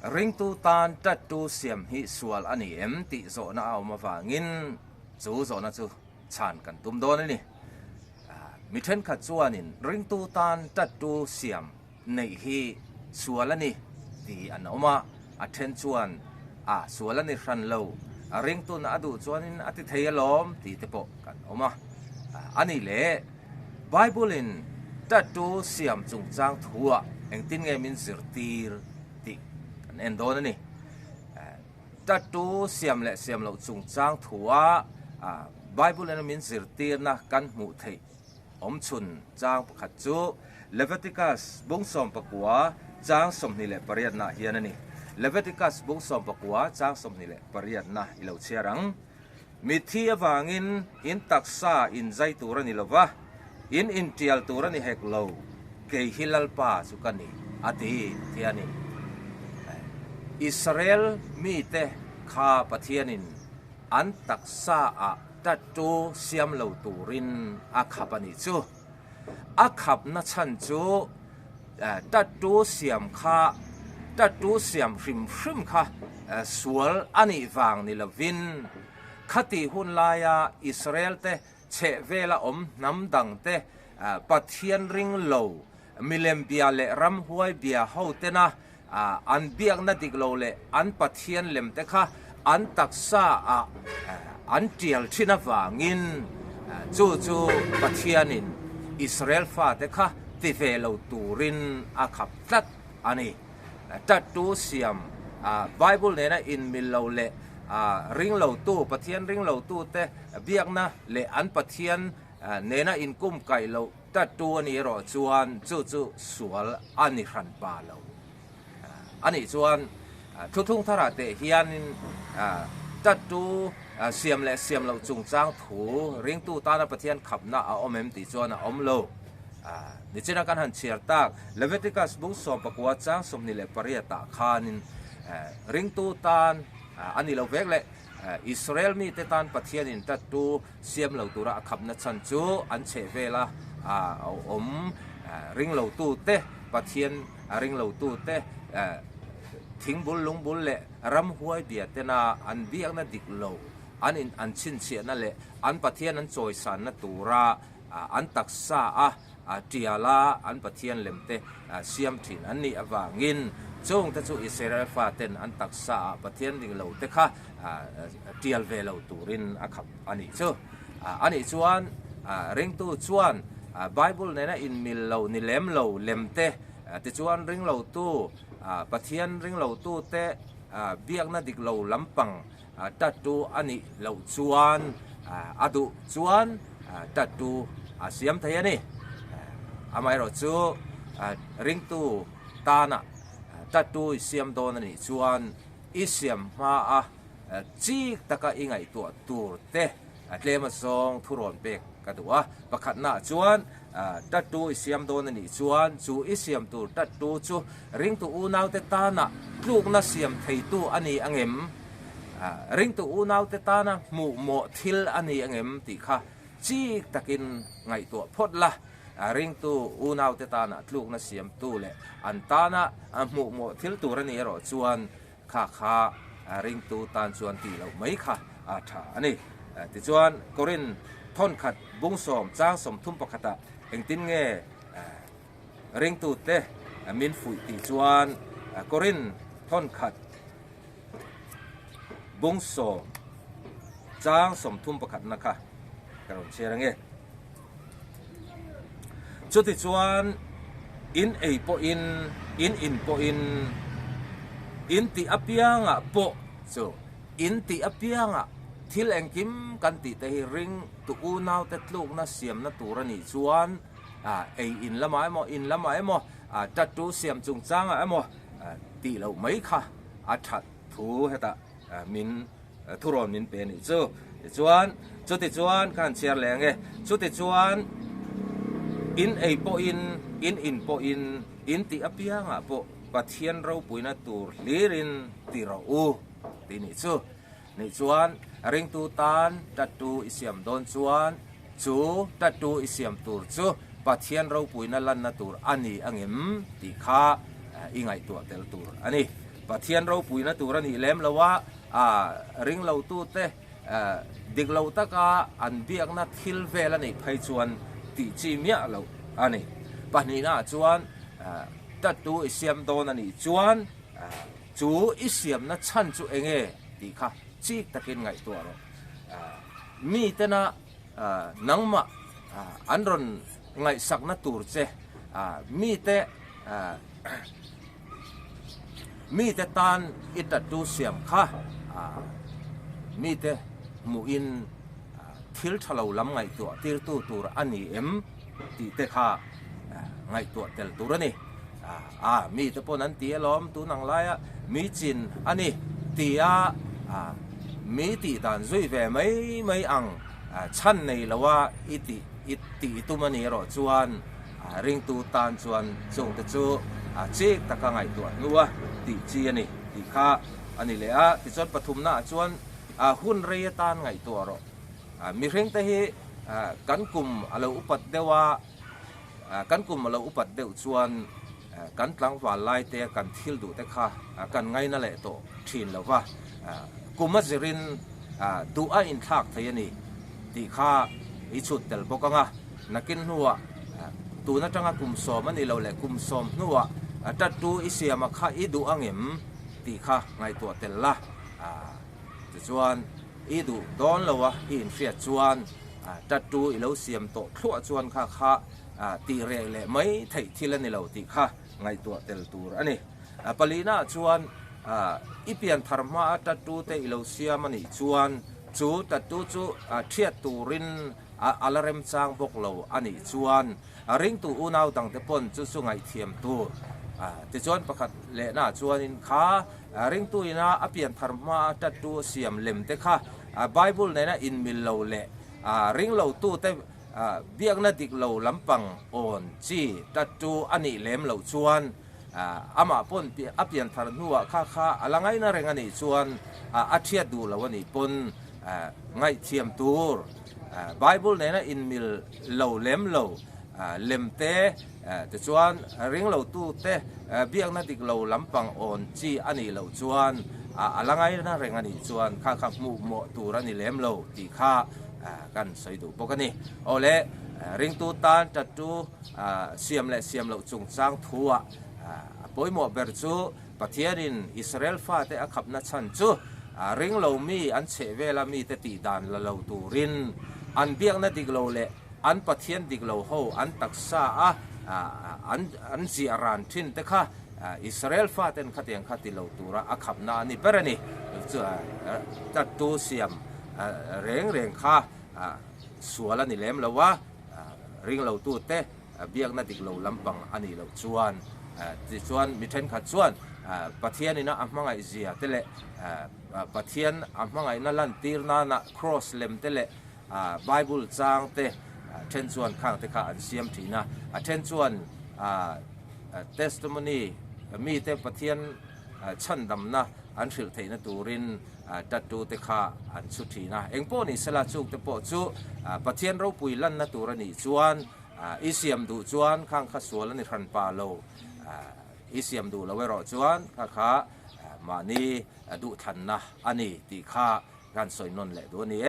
Ringtu tan tattoo siam hi sual a ni em tih zawhna a awm avangin chu zawhna chu chhan kan tum dawn a ni. Mi thenkhat chuanin ringtu tan tattoo siam neih hi sual a ni tih an awm a, a then chuan a sual a ni hran lo, ringtun a duh chuanin a ti thei alawm tih te pawh kan awm a. A nih leh Bible-in tattoo siam chungchang thuah engtin nge min zirtir tih kan en dawn a ni. Tattoo siam leh siam loh chungchang thuah Bible-in min zirtirna kan hmuh theih awmchhun chang pakhat chu Leviticus bung 19 chang 28 naah hian a ni. Leviticus bung 19 chang 28 na i lo chhiar ang. Mitthi avangin in taksa in zai tur a ni lo va, in intial tur a ni hek lo, kei hi Lalpa chu ka ni, a ti ti a ni. Israel mite kha Pathianin an taksa ah tattoo siam lo turin a khap a nih chu. A khapna chhan chu tattoo siam kha tattoo siam hrim hrim kha sual a nih vang ni lovin khatih hun laia Israel te chhehvela awm hnam dang te Pathian ring lo Milem bia leh ramhuai bia ho tena an biakna dik lo leh an Pathian lem te kha an taksa ah an tial thin avangin chu chu Pathianin Israel fate kha ti ve lo turin a khap tlat a ni. Tattoo siam Bible nena inmil lo leh ringlotu, Pathian ringlotu te biakna leh an Pathian nena inkumkaih loh Tattoo a nih erawh chuan chu chu sual a ni hran pa lo. A nih chuan Thuthlung tharah teh hianin tattoo siam leh siam loh chungchang thu ringtu tana Pathian khapna a awm em tih chuan a awm lo. Nichina kan han chhiar tak Leviticus bung 19 chang 28 ah khanin ringtu tan a ni lo vek leh Israel mite tan Pathianin tattoo Siam lo tura a khapna chhan chu an chheh vela awm ring lotute, Pathian ring lotute, thingbul lungbul leh ramhuai bia tena an biakna dik lo, an in an chhinchhiahna leh an Pathian an chawisanna tura an taksa a tiala an Pathian lemte siam thin an nih avangin chungte chu Israel faten an taksa ah Pathian ring lote kha tial ve lo turin a khap a nih chu. A nih chuan ringtu chuan Bible nena inmil lo ni lem lo lemte tichuan ring lotu Pathian ring lotute biakna dik lo lampang tattoo a nih loh chuan a duh chuan tattoo a siam thei a ni. Amaherawh chu ringtu tana tattoo i siam dawn a nih chuan i siam hma a chik taka i ngaihtuah tur te tlem a zawng thurawn pek ka duh a. Pakhatnaah chuan tattoo i siam dawn a nih chuan chu i siam tur tattoo chu ringtu unaute tana tlukna siam theitu a ni angem? Ringtu unaute tana hmuhmawh thil a ni angem tih kha chik takin ngaihtuah phawt la. Ringtu unaute tana tlukna siamtu leh an tana hmuhmawh thil tur a nih erawh chuan Kha kha ringtu tan chuan tih loh mai kha a tha a ni. Tichuan, Korin thawnkhat bung sawm chang 31 ah engtin nge ringtute min fuih tih chuan Korin thawnkhat bung sawm chang 31 na kha ka rawn chhiar ange. Chutichuan, in ei pawhin, in in pawhin, in tih apiangah pawh chu in tih apiangah thil engkim kan tih te hi ring tu unaute tlukna siamna tur a nih chuan ei in lamah emaw, in lamah emaw, tattoo siam chungchangah emaw tih loh mai kha a that thu hetah min thurawn min pe a nih chu. Tichuan, chutichuan ka han chhiar leh ang e. Chutichuan, in ei pawhin, in in pawhin, in tih apiangah pawh Pathian ropuina tur hlirin ti rawh u tih nih chu. Nih chuan, ringtu tan tattoo i siam dawn chuan chu tattoo i siam tur chu Pathian ropuina lanna tur a ni angem tih kha i ngaihtuah tel tur a ni. Pathian ropuina tur a nih lem lo a, ringlotute dik lo taka an biakna thil vel a nih phei chuan tih chi miah loh a ni. Pahnihnaah chuan tattoo i siam dawn a nih chuan chu i siamna chhan chu eng nge tih kha chik takin ngaihtuah rawh. Mitena nangmah an rawn ngaihsakna tur che mite mite tan i tattoo siam kha mite hmuhin thil tha lo lam ngaihtuah tirtu tur a ni em tih te kha ngaihtuah tel tur a ni. A mite pawn an ti alawm tun ang laia mi chin a ni tia mi tih dan zui ve mai mai ang chhan nei loa i tih i tih i tum a nih erawh chuan ringtu tan chuan chungte chu chik taka ngaihtuah hnua tih chi a ni tih kha a ni leh a. Tichuan pathumnaah chuan hun rei atan ngaihtuah rawh. Mihringte hi kan kum a lo upat deuh a, Kan kum a lo upat deuh chuan kan tlangval lai te kan thil duh te kha kan ngaina leh tawh thin lo va, kum a zirin duh a inthlak thei a ni tih kha i chhut tel bawk ang a. Nakin hnuah tun atanga kum sawm a ni lo leh kum sawm hnuah tattoo i siama kha i duh angem tih kha ngaihtuah tel la. Tichuan i duh dawn lo a i inhriat chuan tattoo i lo siam tawh thluah chuan kha kha tih reh leh mai theih thil a ni lo tih kha ngaihtuah tel tur a ni. Palina chuan i pian thar hmaa tattoo te i lo siam a nih chuan chu tattoo chu thiat turin a la remchang bawk lo a nih chuan ringtu unau dangte pawn chu chu ngaihthiam tur. Tichuan pakhat lehna chuanin kha Ringtu ina a pian thar hmaa tattoo siam lem te kha Bible nena inmil lo leh ring lo tute biakna dik lo lampang awn chi tattoo a nih lem loh chuan amah pawn a pian thar hnuah kha kha a la ngaina reng a nih chuan a thiat duh lo a nih pawn ngaihthiam tur Bible nena inmil lo lem lo lem te Tichuan, ringlotute biakna dik lo lampang awn chi a nih loh chuan a la ngaina reng a nih chuan kha kha hmuh mawh tur a ni lem lo tih kha kan sawi duh bawk a ni. Awle, ringtu tan tattoo siam leh siam loh chungchang thuah a pawimawh ber chu Pathianin Israel fate a khapna chhan chu ringlo mi an chheh vela mite tih dan la lo turin an biakna dik lo leh An Pathian dik lo ho an taksa a an an ziah ran thin te kha Israel faten khatiang kha ti lo tura a khapna a ni ber a ni. Chu tattoo siam reng reng kha sual a ni lem lo a, ring lo tute biakna dik lo lampang a nih loh chuan tichuan mi thenkhat chuan Pathianina a hmangaih zia te leh Pathian a hmangaihna lantir nana cross lem te leh Bible chang te then chuan khang te kha an siam thin a, a then chuan testimony mite Pathian chhandamna an hrilh theihna turin tattoo te kha an chhu thin a. Engpawh ni sela chung te pawh chu Pathian ropui lanna tur a nih chuan i siam duh chuan khang kha sual a ni hran pa lo, i siam duh lo erawh chuan kha kha mahni duhthlanna a ni tih kha kan sawi nawn leh duh a ni e.